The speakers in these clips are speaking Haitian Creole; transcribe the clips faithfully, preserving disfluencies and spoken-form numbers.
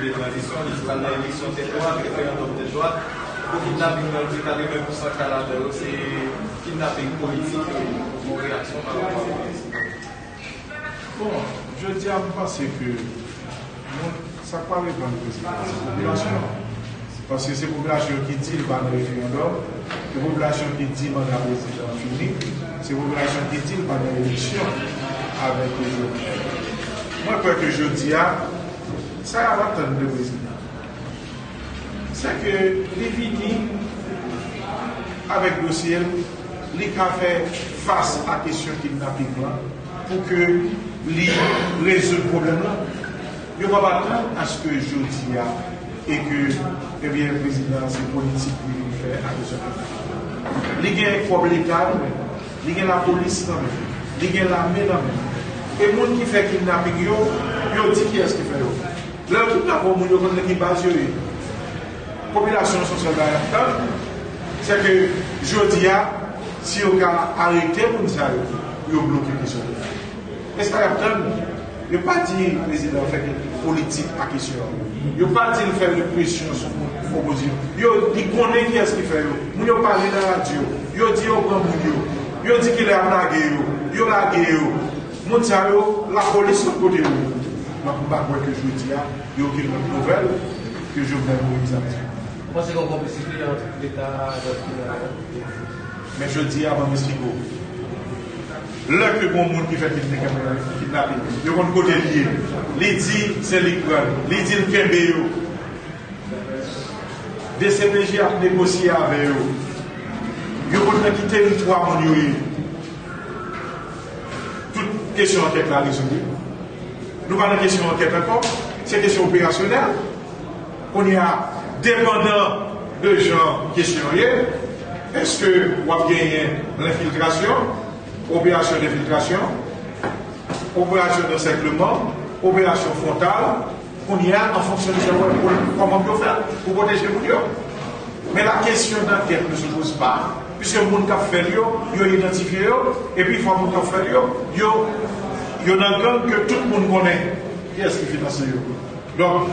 de tranzisyon, li pral nan eleksyon tèt dwat, referandòm tèt dwat. Pou kidnaping nan, yo di katreven pousan ka ladan yo se kidnaping politik yo. Bon, reyaksyon pa rapò avèk sa. Bon, jodi a, m panse ke moun, sa k pral reponn prezidan, se popilasyon an. Paske se popilasyon ki di l pa nan referandòm, se popilasyon ki di manda prezidan an fini, se popilasyon ki di l pa nan eleksyon avèk Jovenel. Mwen kwè ke jodi a, sa y ap atann de prezidan, se ke li vini avèk dosye l, li ka fè fas a kesyon kidnaping lan, pou ke li rezoud pwoblèm lan. Yo p ap atann aske jodi a, e ke, ebyen, prezidan an se politik li vin fè a bezwen fè. Li gen kòb leta nan men l, li gen lapolis nan men l, li gen lame nan men l. E moun ki fè kidnaping yo, yo di kiyès ki fè yo. Lè yo kidnape yon moun, yo konn nan ki baz yo ye. Popilasyon an se yon sèl bagay y ap tann, se ke jodi a, si yo ka arete moun sa yo, pou yo bloke kesyon yo. E sa y ap tann, yo pa di prezidan fè politik a kesyon an. Yo pa di l fè represyon sou moun opozisyon. Yo, li konnen kiyès ki fè yo. Moun yo pale nan radyo. Yo di yo pran moun yo. Yo di kilè y ap lage yo. Yo lage yo. Moun sa yo, lapolis sot kote yo ye. Donk, m pa kwè ke jodi a, gen okenn lòt nouvèl ke Jovenel Moïse ap di. Ou panse gen yon konplisite ant Leta avèk kidnapè? Men jodi a, ban m esplike w. Lè ke gon moun ki fè kidnaping, yo konn kote l ye. Li di se li k pran l. Li di l kenbe yo. D C P J ap negosye avè yo. Yo konn nan ki teritwa moun yo ye. Tout kesyon ankèt la rezoud wi. Nou pa nan kesyon ankèt ankò, se kesyon operasyonèl. Kounye a, depandan de jan kesyon an ye, èske w ap genyen lenfiltrasyon, operasyon denfiltrasyon, operasyon dansèkleman, operasyon fwontal, kounye a, an fonksyon de sa, w ap wè kòman pou yo fè pou pwoteje moun yo. Men la question d'enquête ne se pose pas, puisque moun k ap fè l yo, yo idantifye yo, epi fò moun k ap fè l yo, yo, yo nan gang ke tout moun konnen kiyès ki finanse yo. Donk,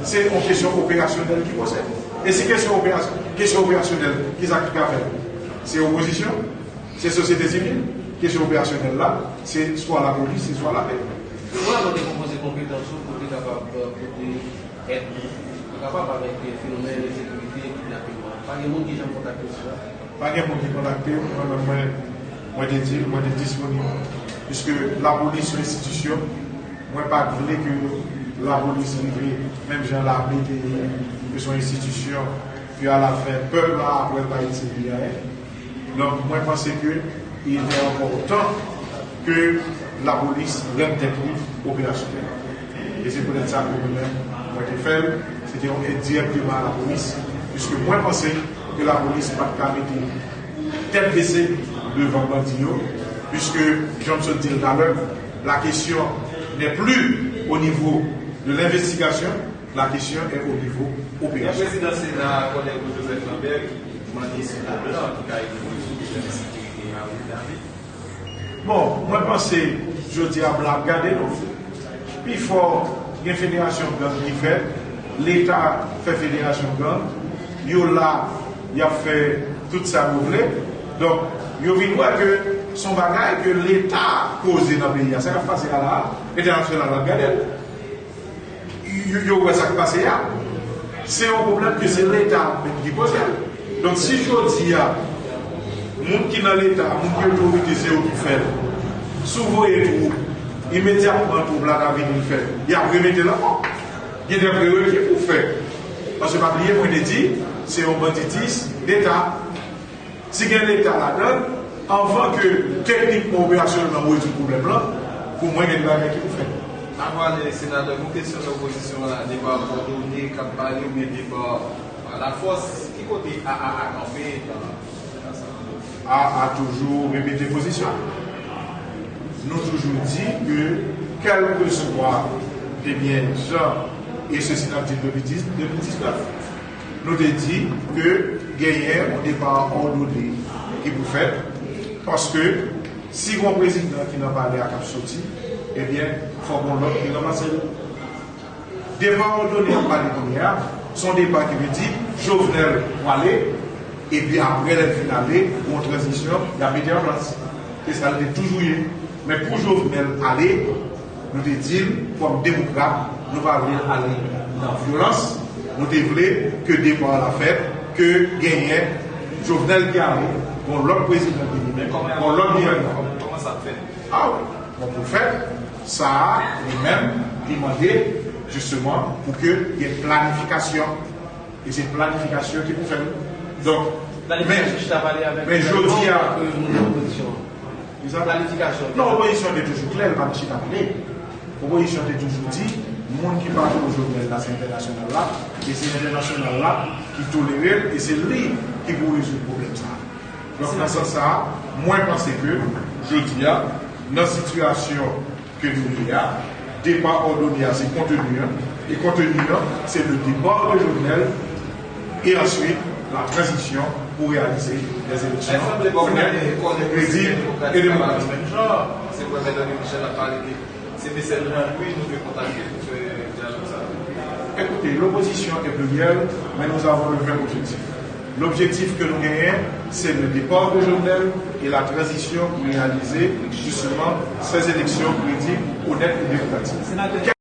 se yon kesyon operasyonèl ki poze. E si kesyon operasyon, kesyon operasyonèl, kisa ki ka fè l? Se opozisyon? Se sosyete sivil? Kesyon operasyonèl la, se swa lapolis, se swa lame. Ou la, nou te konpoze konpetans ou pou te kapab, euh, pote èd nou, pou kapab avèk, euh, fenomèn ensekirite, kidnaping lan. Pa gen moun ki janm kontakte w sou sa? Pa gen moun ki kontakte m, mwen menm, mwen, mwen te di l, mwen te disponib. Piske lapolis se yon enstitisyon, mwen pa t vle ke lapolis rive menm jan lame te ye, ke se yon enstitisyon, ke alafen, pèp la apre l pa itil li anyen. Donk, mwen panse ke il était encore temps ke lapolis rann tèt li operasyonèl. E se poutèt sa ke mwen menm, mwen te fè l, se te yon èd dirèkteman a lapolis, piske mwen panse ke lapolis pa t ka mete tèt bese devan bandi yo, piske, jan m sot di l talè, la question n'est plus au niveau de l'investigation, la question est au niveau opérationnel. Prezidan Sena a, kòlèg ou Joseph Lambert, ki mande sou la blan ki ka ede nou sou kesyon ensekirite a, wi, David. Bon, mwen panse, jodi a, blan ap gade nou. Pifò gen federasyon gang ki fèt, Leta fè federasyon gang, yo la, y ap fè tout sa yo vle. Donk, yo vin wè ke se yon bagay ke Leta koze nan peyi a. Sa k ap pase a la a, entènasyonal la ap gade l. Yo, yo wè sa k pase a. Se yon pwoblèm ke se Leta menm ki poze l. Donk, si jodi a, moun ki nan Leta, moun ki otorite, se yo ki fè l, si w voye twoup, imedyatman twoup la ka vini l fè, y ap remete l ankò. Gen de prereki pou fè. Paske pa bliye, mwen te di, se yon banditis Leta. Si gen Leta ladan l, anvan ke teknikman, operasyonèlman, ou rezoud pwoblèm lan, pou mwen, gen de bagay ki pou fèt. Anvan ale, senatè, gon kesyon nan opozisyon an la, depa òdone k ap pale oubyen depa pa lafòs, ki kote A A a kanpe nan, nan sa? A A toujou repete pozisyon l. Nou toujou di ke, kèlkeswa, ebyen, jan, e se sa n ap di depi dis, depi diznèf, nou te di ke genyen yon depa òdone ki pou fèt, paske si gon prezidan ki nan palè a k ap soti, ebyen, fòk gon lòt ki ranplase l. Depa òdone y ap pale kounye a, se yon depa ki vle di Jovenel prale, epi apre lè l fin ale, gen yon tranzisyon, y ap mete an plas. Se sa l te toujou ye. Men pou Jovenel ale, nou te di l, kòm demokrat, nou pa vle l ale nan vyolans. Nou te vle ke depa a fèt, ke genyen Jovenel ki ale, gen yon lòt prezidan ki vini, gen yon lòt gouvènman. Kòman sa ap fèt? A wi, bon, pou l fèt, sa a, li menm, li mande, jisteman, pou ke gen planifikasyon. E se planifikasyon ki pou fè l. Donk, men, men jodi a, non, opozisyon te toujou klè, l pa t chita pale. Opozisyon te toujou di, moun ki pa vle Jovenel la, se entènasyonal la, e se entènasyonal la ki tolere l, e se li ki pou rezoud pwoblèm sa a. Donk, nan sans sa a, mwen panse ke, jodi a, nan sitiyasyon ke nou ye a, depa òdone a, se konteni an, e konteni an, se le départ de Jovenel, et ensuite la transition pour réaliser des élections honnêtes, crédibles et démocratiques. Se premye André Michel ap pale de, se mesye Landry nou te kontakte pou fè dyalòg sa. Écoutez, l'opposition est plurielle, mais nous avons le même objectif. L'objectif ke nou genyen, se le départ de Jovenel et la transition pour réaliser justement ces élections crédibles, honnêtes et démocratiques.